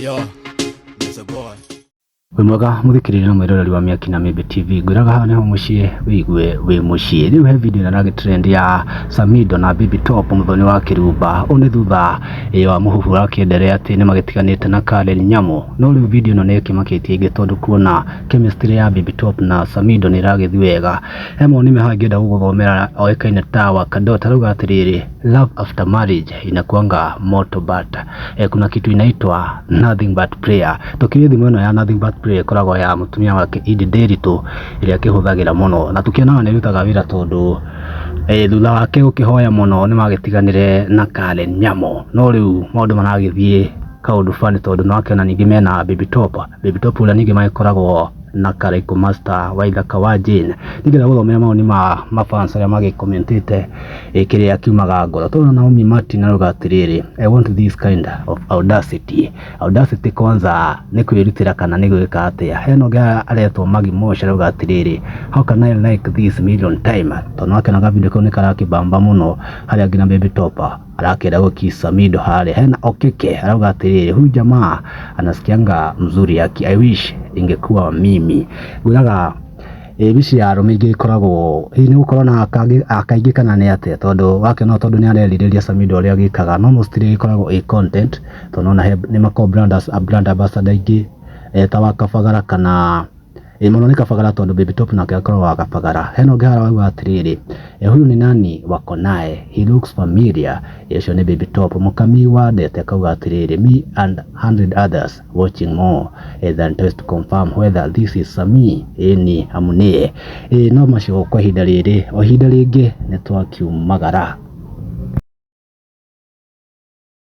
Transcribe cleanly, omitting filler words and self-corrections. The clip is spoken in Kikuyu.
Yo, it's a boy. Wĩ mwega mũthikĩrĩria na mwĩroreri wa Mĩaki na Mĩmbi TV, ngwĩraga haha nĩho mũciĩ wĩigue wĩ mũciĩ. Rĩu he video ĩno ĩragĩ trend ya Samido na Baby Top mũthoni wa Kĩrumba. Ũũ nĩ thutha wa mũhuhu ũrakĩenderea atĩ nĩ magĩtiganĩte na Karen Nyamu. No rĩu video ĩno nĩ ĩkĩmakĩtie aingĩ tondũ kuona chemistry ya Baby Top na Samido nĩ ĩragĩthiĩ wega. He mawoni me haha ingĩenda gũgũthomera oĩkaine ta Wakadot arauga atĩrĩrĩ, "Love after marriage inakuanga moto, but kuna kitu inaitwa nothing but prayer." Tũkĩũĩ thimũ ĩno ya nothing but prayer ĩkoragwo ya mũtumia wake Edday Nderitu ĩrĩa akĩhũthagĩra mũno, na tũkĩonaga nĩ ĩrutaga wĩra tondũ thutha wake gũkĩhoya mũno nĩ magĩtiganire na Karen Nyamu. No rĩu maũndũ maragĩthiĩ kaũndũ funny tondũ nĩ wakĩona ningĩ mena Baby Top, Baby Top ũrĩa ningĩ magĩkoragwo na Karaikũ Master wa Ithaka wa Jane. Ningĩenda gũthomera mawoni ma mafans arĩa magĩkomentĩte kĩrĩa kiumaga ngoro. Tũrona Naomi Martin arauga atĩrĩrĩ, "I want this kind of audacity." Audacity kwanza nĩ kwĩrutĩra kana nĩ gwĩka atĩa? Hena ũngĩ aretwo Maggie Mosh arauga atĩrĩrĩ, "How can I like this million time?" Tondũ wakĩona video kau nĩ karakĩbamba mũno harĩa nginya Baby Top arakĩenda gũkiss Samido harĩa. Hena Okeke arauga atĩrĩrĩ, "Huyu jamaa anasikianga mzuri yake, I wish ingekuwa mimi." Ngwĩraga mbici ya arũme ingĩ ĩkoragwo hihi nĩ gũkorwo na akaingĩ kana nĩ atĩa, tondũ wakĩona tondũ nĩ arerirĩria Samido ũrĩa agĩkaga, no mostly ĩkoragwo ĩ content tondũ nona nĩ makoragwo brand ambassador aingĩ ta wa Kabagara kana mũno nĩ Kabagara tondũ Baby Top nake akoragwo wa Kabagara. Hena ũngĩ haha wauga atĩrĩrĩ, "Huyu ni nani wako naye? He looks familiar." Ũcio nĩ Baby Top. Mũkami wa Ndete akauga atĩrĩrĩ, "Me and 100 others watching more than twice to confirm whether this is Sami." Ĩni amu nĩye. No macio kwa ihinda rĩrĩ, o ihinda rĩngĩ nĩ twakiumagara.